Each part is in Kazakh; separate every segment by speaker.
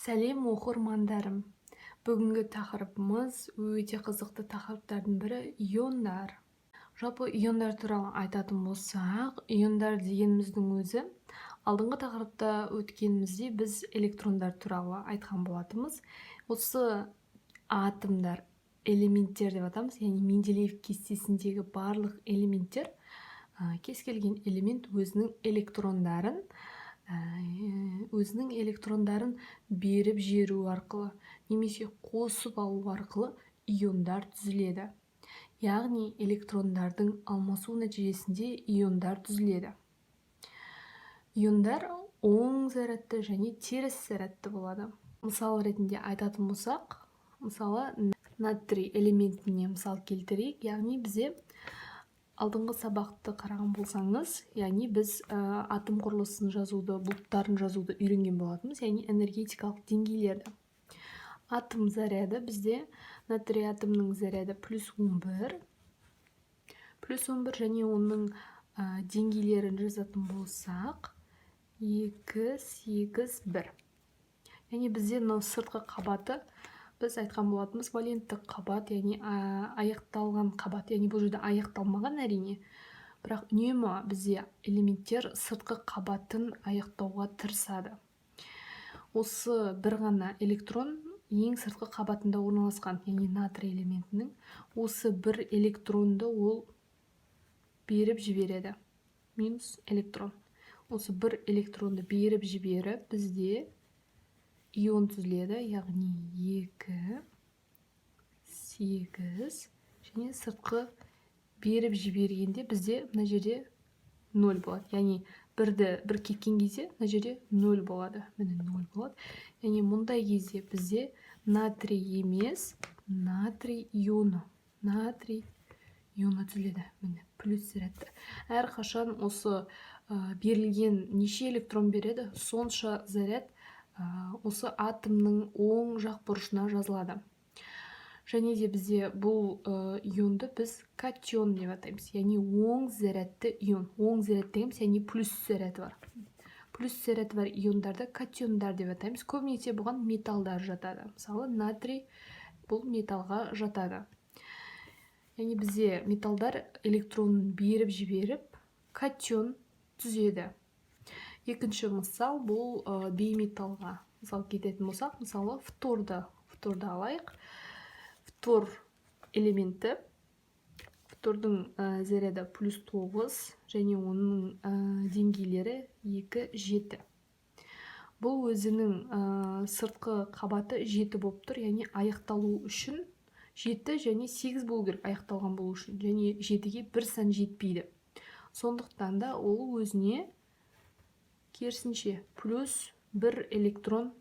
Speaker 1: Сәлем, оқырмандарым! Бүгінгі тақырыбымыз өте қызықты тақырыптардың бірі – иондар. Жалпы, иондар туралы айтатын болсақ, иондар дегеніміздің өзі, алдыңғы тақырыпта өткенімізде біз электрондар туралы айтқан болатынбыз. Осы атомдар, элементтер деп атамыз, яғни Менделеев кестесіндегі барлық элементтер, кез келген элемент өзінің электрондарын беріп жіберу арқылы немесе қосып алу арқылы иондар түзіледі, яғни электрондардың алмасу нәтижесінде иондар түзіледі. Иондар оң зарядты және теріс зарядты болады. Мысал ретінде айтатын болсақ, мысалы, натрий элементіне мысал келтірейік. Яғни бізде алдыңғы сабақты қараған болсаңыз, яғни біз атом құрылысын жазуды, бұлттарын жазуды үйренген болатынбыз, яғни энергетикалық деңгейлерді. Атом заряды бізде, натрий атомының заряды плюс 11, плюс 11, және оның деңгейлерін жазатын болсақ, 2, 8, 1. Яғни бізде мынау сыртқы қабаты, біз айтқан болатынбыз, валенттік қабат, яғни аяқталған қабат. Яғни бұл жерде аяқталмаған, әрине, бірақ үнемі бізде элементтер сыртқы қабатын аяқтауға тырысады. Осы бір ғана электрон ең сыртқы қабатында орналасқан, яғни натрий элементінің осы бір электронды ол беріп жібереді, минус электрон. Осы бір электронды беріп жіберіп, бізде ион түзіледі, яғни 2, 8 және сыртқы беріп жібергенде бізде мына жерде 0 болады. Яғни бірді бір кеткен кезде мына жерде 0 болады, міне, 0 болады. Яғни мұндай кезде бізде натрий емес, натрий ионы, натрий ионы түзіледі, міне, плюс зарядты. Әрқашан осы берілген неше электрон береді, сонша заряд осы атомның оң жақ бұрышына жазылады. Және де бізде бұл ионды біз катион деп атаймыз, яғни оң зарядты ион. Оң заряд дегеніміз, яғни плюс заряды бар. Плюс заряды бар иондарды катиондар деп атаймыз. Көбінесе бұған металдар жатады, мысалы, натрий бұл металлға жатады. Яғни бізде металлдар электронын беріп жіберіп, катион түзеді. Екінші мысал, бұл бейметаллға мысал кететін болсақ, мысалы, фторды алайық. Фтор элементі, фтордың заряды плюс 9 және оның деңгейлері 2, 7. Бұл өзінің сыртқы қабаты 7 болып тұр, яғни аяқталу үшін 7 және 8 болу керек аяқталған болу үшін, және 7-ге бір сан жетпейді. Сондықтан да ол өзіне керісінше плюс бір электрон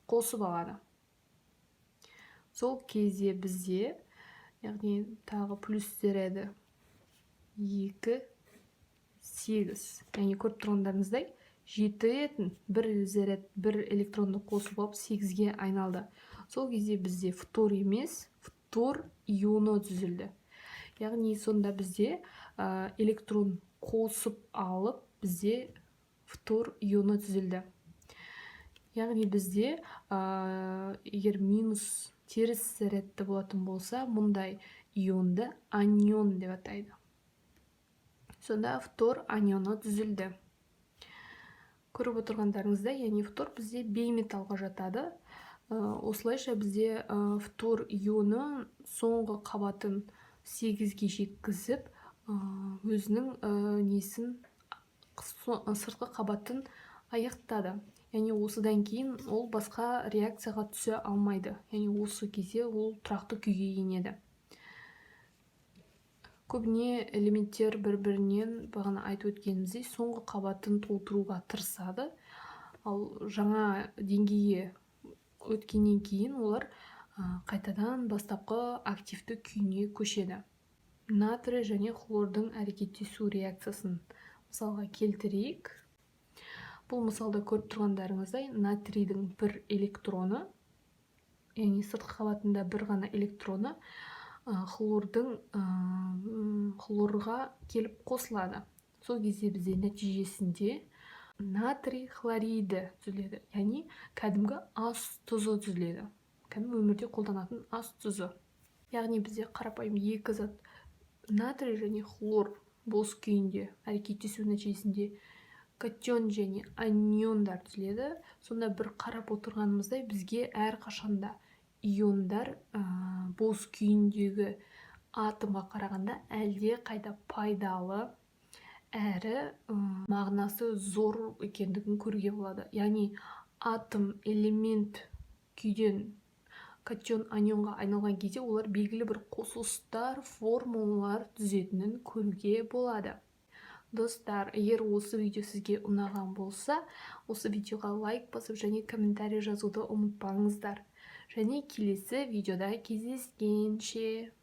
Speaker 1: қосып алады. Сол кезде бізде, яғни, тағы плюс заряды 2, 8. Яғни көріп тұрғандарыңыздай, 7 етін бір заряд, бір электронды қосып алып, 8-ге айналды. Сол кезде бізде фтор емес, фтор ионы түзілді. Яғни сонда бізде электрон қосып алып, бізде фтор ионы түзілді. Яғни бізде егер минус, теріс зарядты болатын болса, мұндай ионды анион деп атайды. Сонда фтор анионы түзілді, көріп отырғандарыңыздай. Яғни фтор бізде бейметаллға жатады. Осылайша бізде фтор ионы соңғы қабатын 8-ге жеткізіп, өзінің несін, сыртқы қабатын аяқтады. Яғни осыдан кейін ол басқа реакцияға түсе алмайды, яғни осы кезде ол тұрақты күйге енеді. Көбіне элементтер бір бірінен, бағана айтып өткеніміздей, соңғы қабатын толтыруға тырысады, ал жаңа деңгейге өткеннен кейін олар қайтадан бастапқы активті күйіне көшеді. Натрий және хлордың әрекеттесу реакциясын мысалға келтірейік. Бұл мысалда көріп тұрғандарыңыздай, натрийдің бір электроны, яғни сыртқы қабатында бір ғана электроны хлорға келіп қосылады. Сол кезде бізде нәтижесінде Натрий хлориді түзіледі, яғни кәдімгі ас тұзы түзіледі, кәдімгі өмірде қолданатын ас тұзы. Яғни бізде қарапайым екі зат, натрий және хлор, бос күйінде әрекеттесу нәтижесінде катион және аниондар түзіледі. Сонда бір қарап отырғанымыздай, бізге әрқашанда иондар бос күйіндегі атомға қарағанда әлде қайда пайдалы әрі мағынасы зор екендігін көруге болады. Яғни атом элемент күйден катион, анионға айналған кезде олар белгілі бір қосылыстар, формулалар түзетінін көруге болады. Достар, егер осы видео сізге ұнаған болса, осы видеоға лайк басып және комментарий жазуды ұмытпаңыздар. Және келесі видеода кездескенше!